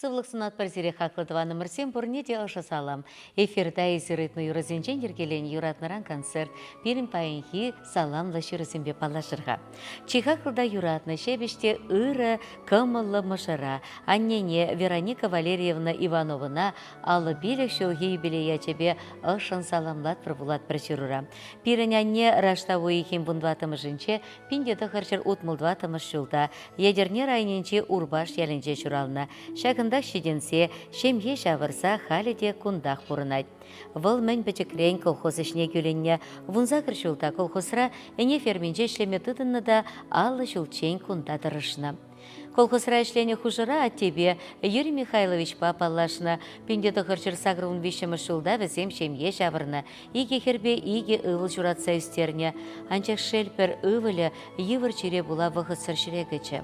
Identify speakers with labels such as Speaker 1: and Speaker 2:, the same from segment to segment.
Speaker 1: Сывлӑх сунатпӑр сире, хаклӑ тӑванӑмӑрсем, пурне те ӑшӑ салам. Эфирта эсир ыйтнӑ юрӑсенчен йӗркеленӗ юратнӑран концерт пирӗн паянхи саламлӑ ҫырусемпе паллашӑр-ха. Чи хаклӑ та юратнӑ, ҫепӗҫ те ырӑ, кӑмӑллӑ мӑшӑра, аннене Вероника Валерьевна Ивановӑна 55 ҫулхи юбилей ячӗпе ӑшшӑн саламлатпӑр вулатпӑр ҫырура. Пирӗн анне раштав уйӑхӗн вунтӑваттӑмӗшӗнче 1964 ҫулта Етӗрне районӗнчи Урпаш ялӗнче ҫуралнӑ. Ҫакӑнтах ҫитӗнсе, ҫемье ҫавӑрса халӗ те кунтах пурӑнать. Вӑл мӗн пӗчӗкрен колхоз ӗҫне кӳлӗннӗ. 18 ҫулта колхозра ӗне ферминче ӗҫлеме тытӑннӑ та 50 ҫулччен кунта тӑрӑшнӑ. Колхозра ӗҫленӗ хушӑра аттепе Юрий Михайловичпа паллашнӑ. 1983 ҫулта вӗсем ҫемье ҫавӑрнӑ, икӗ хӗрпе икӗ ывӑл ҫуратса ӳстернӗ. Анчах шел, пӗр ывӑлӗ йывӑр чире пула вӑхӑтсӑр ҫӗре кӗчӗ.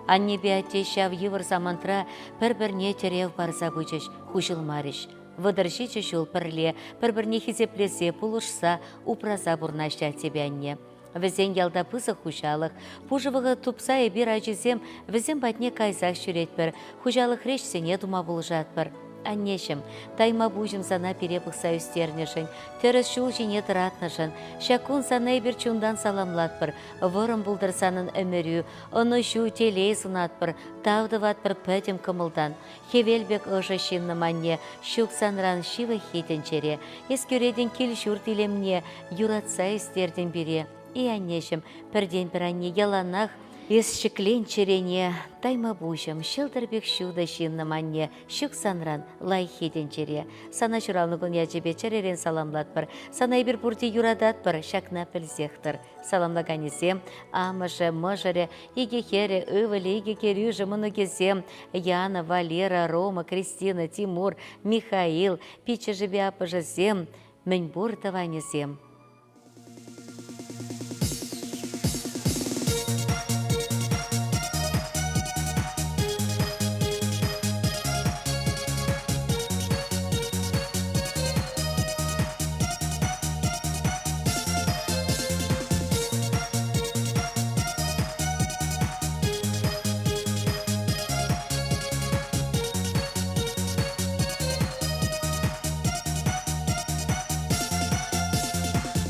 Speaker 1: Аннепе атте ҫав йывӑр самантра пӗр-пӗрне тӗрев парса пычӗҫ, хуҫӑлмарӗҫ. 37 ҫул пӗрле, пӗр-пӗрне хисеплесе, пулӑшса, упраса пурӑнаҫҫӗ аттепе анне. Вӗсен ялта пысӑк хуҫалӑх. Пушӑ вӑхӑт тупса эпир, ачисем, вӗсем патне кайсах ҫӳретпӗр, хуҫалӑхри ӗҫсене тума пулӑшатпӑр. Аннеҫӗм, тайма пуҫӑм сана пире пӑхса ӳстернӗшӗн, тӗрӗс ҫул ҫине тӑратнӑшӑн. Ҫак кун сана эпир чунтан саламлатпӑр. Вӑрӑм пултӑр санӑн ӗмӗрӳ, ӑнӑҫу, телей сунатпӑр, тав тӑватпӑр пӗтӗм кӑмӑлтан. Хӗвел пек ӑшӑ ҫыннӑм анне, ҫук санран ҫывӑххи тӗнчере. Эс кӳретӗн кил-ҫурт илемне, юратса ӳстертӗн пире. Эй, аннеҫӗм, пӗртен-пӗр анне яланах эс ҫӗклен чӗрене. Тайма пуҫӑм, ҫӑлтӑр пек ҫутӑ ҫыннӑм анне, ҫук санран лайӑххи тӗнчере. Сана ҫуралнӑ кун ячӗпе чӗререн саламлатпӑр. Сана эпир пурте юрататпӑр, ҫакна пӗлсех тӑр. Саламлаканӗсем, амӑшӗ, мӑшӑрӗ, икӗ хӗрӗ, ывӑлӗ, икӗ кӗрӳшӗ, мӑнукӗсем, Яна, Валера, Рома, Кристина, Тимур, Михаил, пиччӗшӗпе аппӑшӗсем, мӗнпур тӑванӗсем.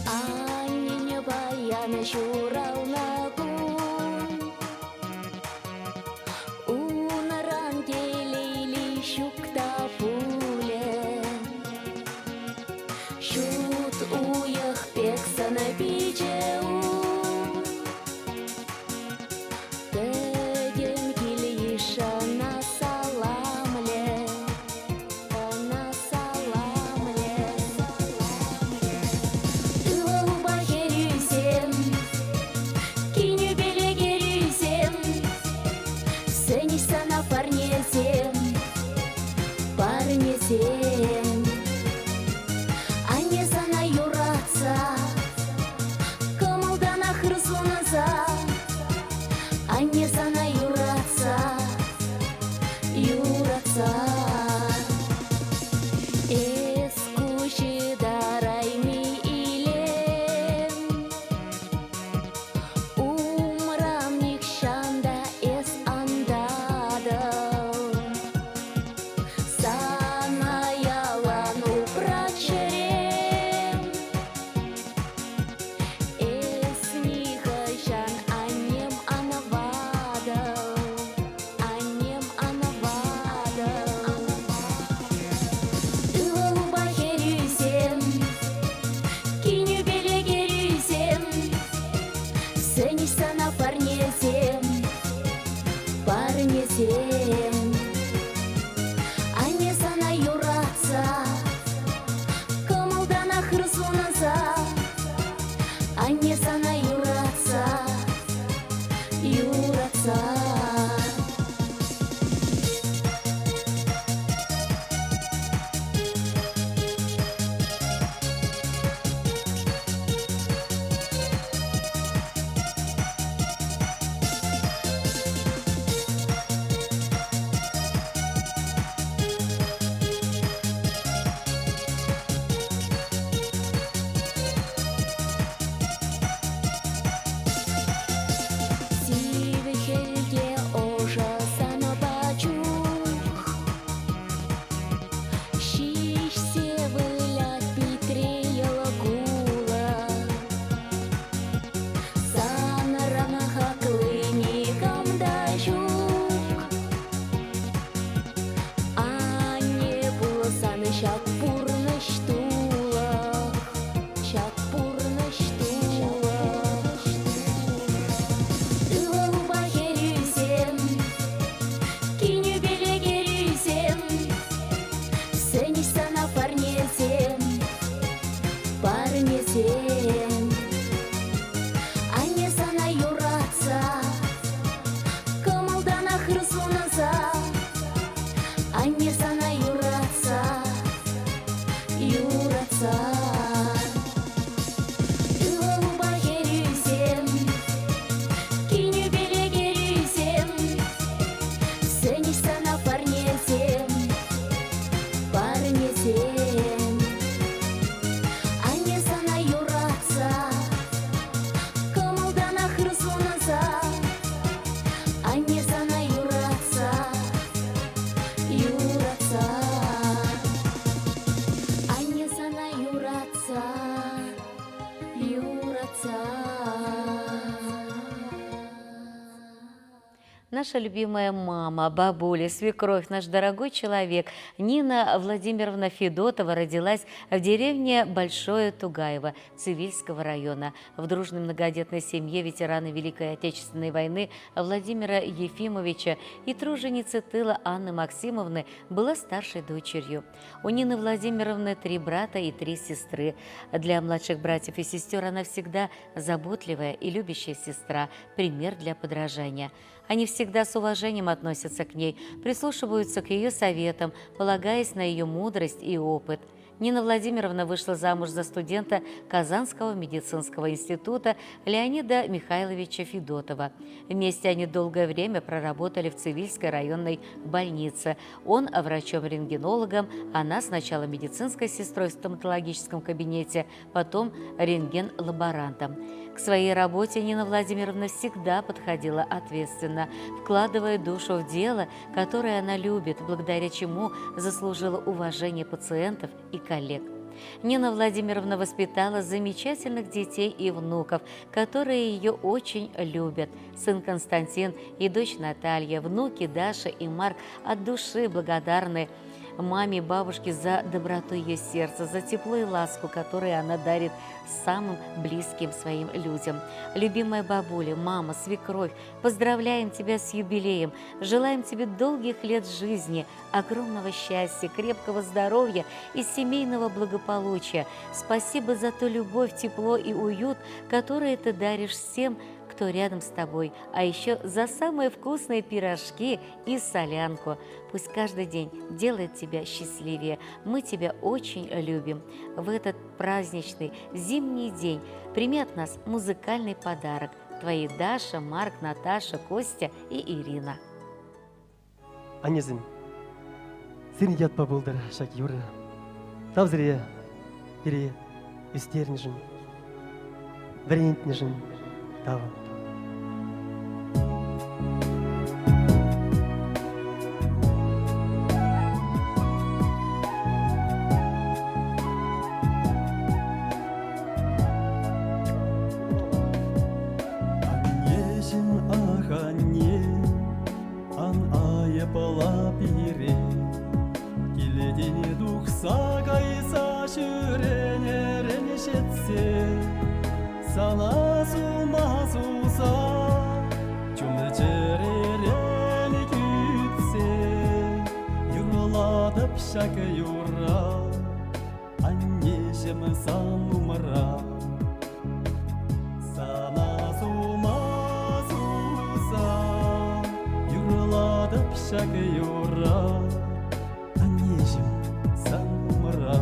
Speaker 2: Аннене паян ҫуралнӑ кун Унран телейли ҫук та пулӗ. Ҫут уйӑх пек сана пичӗ ун. Пӗтӗм кил-йыш ӑна саламлӗ, ӑна саламлӗ. Ывӑлупа хӗрӳсем, кинӳпеле кӗрӳсем, сӗнӗҫ сана парнесем, парнесем. Анне сана юратса, кӑмӑлтанах ыр сунса, анне сана юратса, юратса. Эс куҫ ытарайми илем, Умран нихҫан та эс ан татӑл. Сана ялан упрать чӗрем. Эс нихӑҫан аннем ан ватӑл, аннем ан ватӑл. Ҫак пурнӑҫ тулӑх, ҫак пурнӑҫ тулӑх. Ывӑлупа хӗрӳсем, кинӳпеле кӗрӳсем, сӗнӗҫ сана парнесем, парнесем. Анне сана юратса, кӑмӑлтанах ыр сунса, анне сана юратса, юратса. Ывӑлупа хӗрӳсем, кинӳпеле кӗрӳсем, сӗнӗҫ сана парнесем, парнесем. Анне сана юратса, кӑмӑлтанах ыр сунса, анне сана юратса, юратса. Анне сана юратса, юратса.
Speaker 1: Наша любимая мама, бабуля, свекровь, наш дорогой человек Нина Владимировна Федотова родилась в деревне Большое Тугаево Цивильского района. В дружной многодетной семье ветерана Великой Отечественной войны Владимира Ефимовича и труженицы тыла Анны Максимовны была старшей дочерью. У Нины Владимировны 3 брата и 3 сестры. Для младших братьев и сестер она всегда заботливая и любящая сестра, пример для подражания. Они всегда с уважением относятся к ней, прислушиваются к ее советам, полагаясь на ее мудрость и опыт. Нина Владимировна вышла замуж за студента Казанского медицинского института Леонида Михайловича Федотова. Вместе они долгое время проработали в Цивильской районной больнице. Он врачом-рентгенологом, она сначала медицинской сестрой в стоматологическом кабинете, потом рентген-лаборантом. К своей работе Нина Владимировна всегда подходила ответственно, вкладывая душу в дело, которое она любит, благодаря чему заслужила уважение пациентов и коллег. Нина Владимировна воспитала замечательных детей и внуков, которые ее очень любят. Сын Константин и дочь Наталья, внуки Даша и Марк от души благодарны маме и бабушке за доброту ее сердца, за тепло и ласку, которые она дарит самым близким своим людям. Любимая бабуля, мама, свекровь, поздравляем тебя с юбилеем, желаем тебе долгих лет жизни, огромного счастья, крепкого здоровья и семейного благополучия. Спасибо за ту любовь, тепло и уют, которые ты даришь всем, кто рядом с тобой, а еще за самые вкусные пирожки и солянку. Пусть каждый день делает тебя счастливее. Мы тебя очень любим. В этот праздничный зимний день прими от нас музыкальный подарок. Твои Даша, Марк, Наташа, Костя и Ирина.
Speaker 3: Аннесем, сирӗн ятпа пултӑр ҫак юрӑ. Тав сире, пире ӳстернӗшӗн, вӗрентнӗшӗн тав.
Speaker 4: Аннеҫӗм, ах, анне, ан айӑпла пире. Килтен тухса кайса ҫӳренӗрен ҫитсе, сана сума суса, чун-чӗререн кӳтсе, юрлатӑп ҫак юрра, аннеҫӗм сан умра. Сана сума суса, юрлатӑп ҫак юрра, аннеҫӗм сан умра.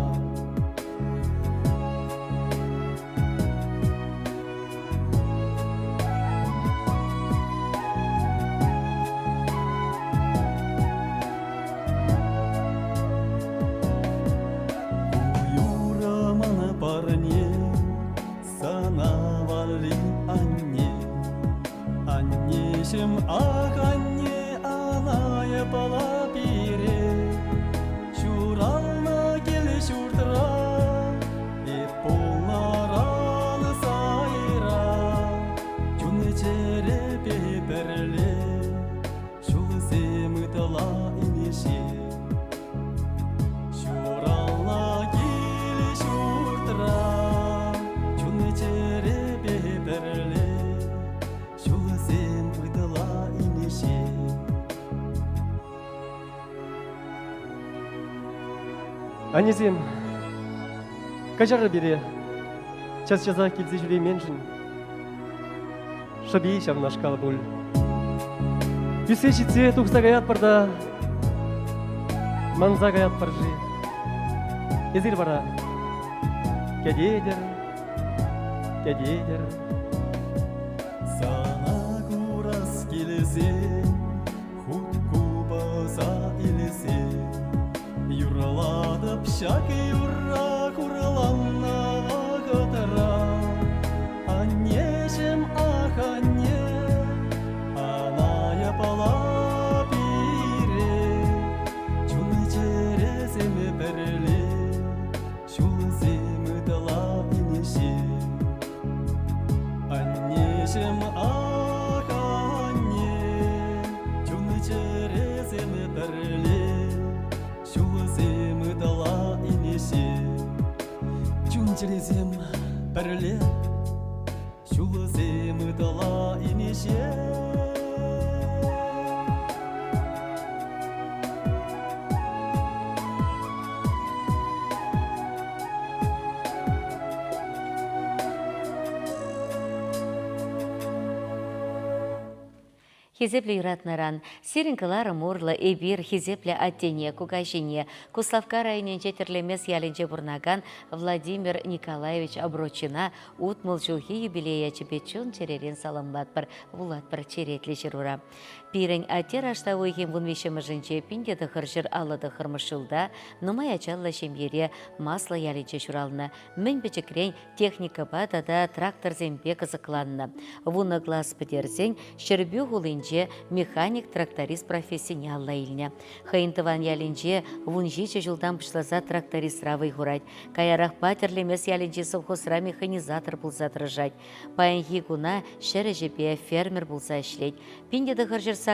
Speaker 4: Юрӑ мана парне, сана валли анне. Аннеҫӗм, ах, анне, ана япала пире.
Speaker 3: Аннесем, каҫарӑр пире час-часах килсе ҫӳрейменшӗн. Шӑпи ҫавнашкал пуль. Ӳссе ҫитсе тухса каятпӑр та манса каятпӑр-ши? Эсир вара кӗтетӗр, кӗтетӗр.
Speaker 4: Сана курас килсен Хут купӑса илсе юрлатӑп ҫак юрра хурланнӑ вӑхӑтра. Аннеҫӗм, ах, анне, ана япала пире, чун-чӗресем пӗрле, ҫулсем ытла инҫе. Аннеҫӗм, ах, анне, чун-чӗресем пӗрле, ҫулсем ытла инҫе. Чун-чӗресем пӗрле, ҫулсем ытла инҫе.
Speaker 1: Хисеплӗ юратнӑран сирӗн кӑларӑм урлӑ эпир хисеплӗ аттене, кукаҫине, Куславкка районӗнче Тӗрлемес ялӗнче пурӑнакан Владимир Николаевич Оброчина 60 ҫулхи юбилей ячӗпе чун-чӗререн саламлатпӑр, вулатпӑр черетлӗ ҫырура. Пирӗн атте раштав уйӑхӗн вунвиҫҫӗмӗшӗнче 1959 ҫулта нумай ачаллӑ ҫемьере Маслӑ ялӗнче ҫуралнӑ. Мӗн пӗчӗкрен техникӑпа тата тракторсемпе кӑсӑкланнӑ. Вунӑ класс пӗтерсен Ҫӗрпӳ хулинче механик-тракторист профессине алла илнӗ. Хӑйӗн тӑван ялӗнче 17 ҫултан пуҫласа трактористра вӑй хурать. Каярахпа Тӗрлемес ялӗнчи совхозра механизатор пулса тӑрӑшать. Паянхи куна 100 ӗҫӗпе фермер пулса ӗҫлет. 1985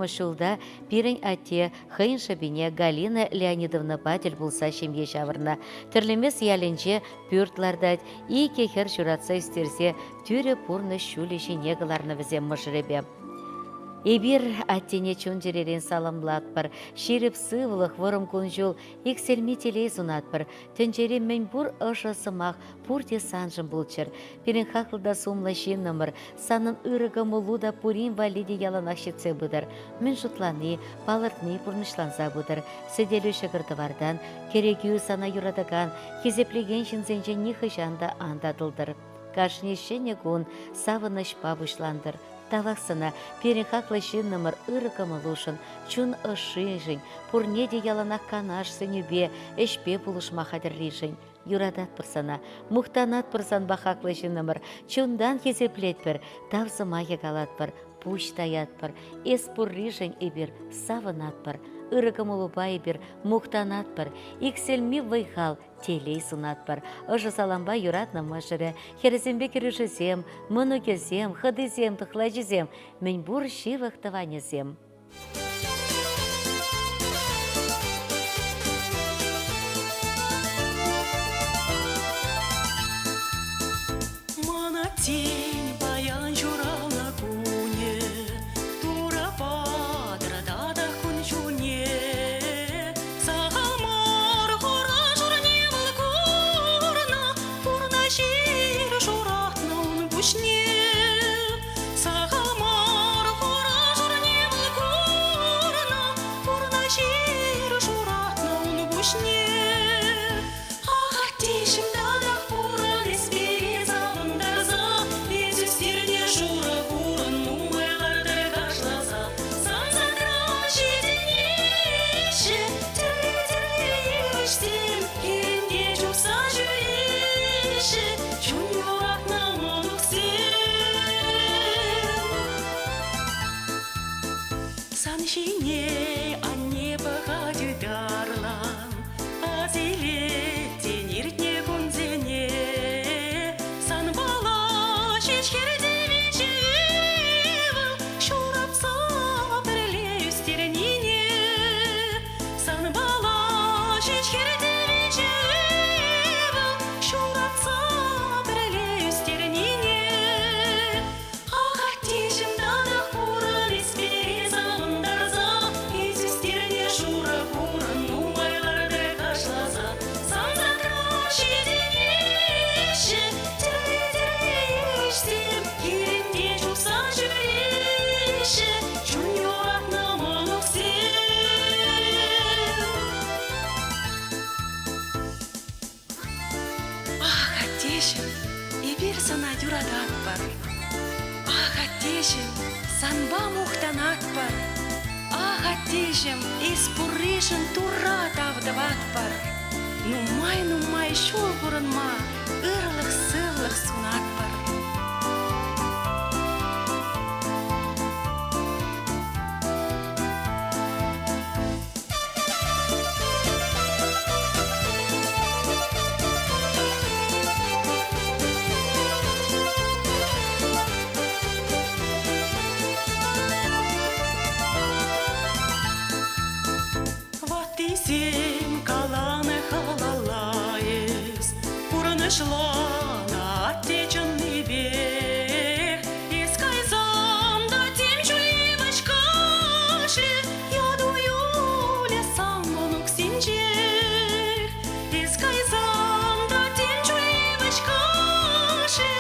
Speaker 1: ҫулта пирӗн атте хӑйӗн шӑпине Галина Леонидовнӑпа тӗл пулса ҫемье ҫавӑрнӑ. Тӗрлемес ялӗнче пӳрт лартать, икӗ хӗр ҫуратса ӳстерсе тӳрӗ пурнӑҫ ҫулӗ ҫине кӑларнӑ вӗсем мӑшӑрӗпе. Эпир аттене чун-чӗререн саламлатпӑр, ҫирӗп сывлӑх, вӑрӑм кун-ҫул, иксӗлми телей сунатпӑр. Тӗнчери мӗнпур ӑшӑ сӑмах пурте саншӑн пулччӑр. Пирӗн хаклӑ та сумлӑ ҫыннӑмӑр, санӑн ырӑ кӑмӑлу та пурин валли те яланах ҫитсе пытӑр. Мӗн шутлани, палӑртни пурнӑҫланса пытӑр. Сӗтелӳ ҫӑкӑр-тӑвартан, кӗрекӳ сана юратакан, хисеплекен ҫынсенчен нихӑҫан та ан татӑлтӑр. Кашни ҫӗнӗ кун савӑнӑҫпа пуҫлантӑр. Тавах сана, пирӗн хаклӑ ҫыннӑмӑр ырӑ кӑмӑлушӑн, чун ӑшшишӗн, пурне те яланах канаш сӗнӳпе, ӗҫпе пулӑшма хатӗрришӗн. Юрататпӑр сана, мухтанатпӑр санпа хаклӑ ҫыннӑмӑр, чунтан хисеплетпӗр, тав сӑмахӗ калатпӑр, пуҫ таятпӑр. Эс пурришӗн эпир савӑнатпӑр, ырӑ кӑмӑлупа эпир мухтанатпӑр, иксӗлми вӑй-хал, телей сунатпӑр. Ӑшӑ салампа юратнӑ мӑшӑрӗ, хӗрӗсемпе кӗрӳшӗсем, мӑнукӗсем, хӑтисем, тӑхлачисем, мӗнпур ҫывӑх тӑванӗсем.
Speaker 5: Мана тен паян ҫуралнӑ кунӗ, Турӑ патӑр татах кун-ҫулне. Сахал мар хура-шурне вӑл курнӑ, Пурнӑҫ ир шуратнӑ ун пуҫне. Сахал мар хура-шурне вӑл курнӑ, сана юрататпӑр. Ах, аттеҫӗм, санпа мухтанатпӑр. Ах, аттеҫӗм, эс пурришӗн Турра тав тӑватпӑр. Нумай-нумай ҫул пурӑнма ырлӑх-сывлӑх сунатпӑр. Ваттисем каланӑ халалла эс, пурнӑҫланӑ атте чӑннипех. Эс кайсан та тем чуль кашӗ, яту юлӗ сан мӑнуксенчех. Эс кайсан та тем чуль кашӗ,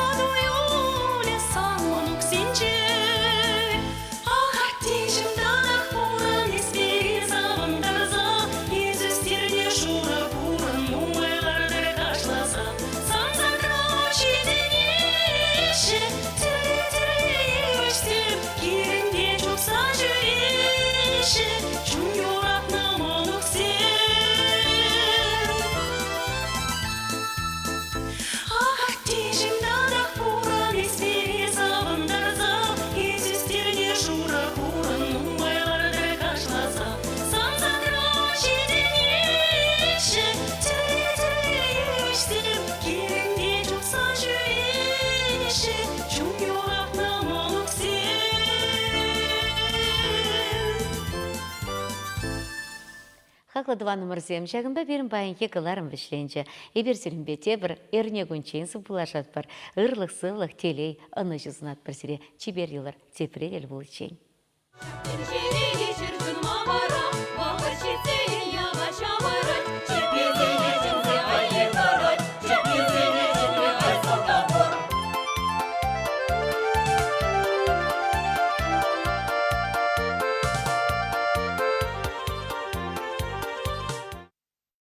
Speaker 5: яту юлӗ сан мӑнуксенчех. Ах, аттеҫӗм, татах пурӑн эс пире савӑнтарса, эс ӳстернӗ шурӑ хурӑн нумай лартӑр кашласа. Сан садра ҫитӗнеҫҫӗ тӗрлӗ-тӗрлӗ йывӑҫсем, килӗнте чупса ҫӳреҫҫӗ чун юратнӑ мӑнуксем. Ах, аттеҫӗм, татах пурӑн эс пире савӑнтарса, эс ӳстернӗ шурӑ хурӑн нумай лартӑр кашласа. Сан садра ҫитӗнеҫҫӗ тӗрлӗ-тӗрлӗ йывӑҫсем, килӗнте чупса ҫӳреҫҫӗ чун юратнӑ мӑнуксем.
Speaker 1: Хаклӑ тӑванӑмӑрсем, ҫакӑнпа пирӗн паянхи кӑларӑм вӗҫленчӗ. Эпир сирӗнпе тепӗр эрне кунччен сывпуллашатпӑр. Ырлӑх-сывлӑх, телей, ӑнӑҫу сунатпӑр сире. Чипер юлӑр, тепре тӗл пуличчен.
Speaker 2: Тӗнче.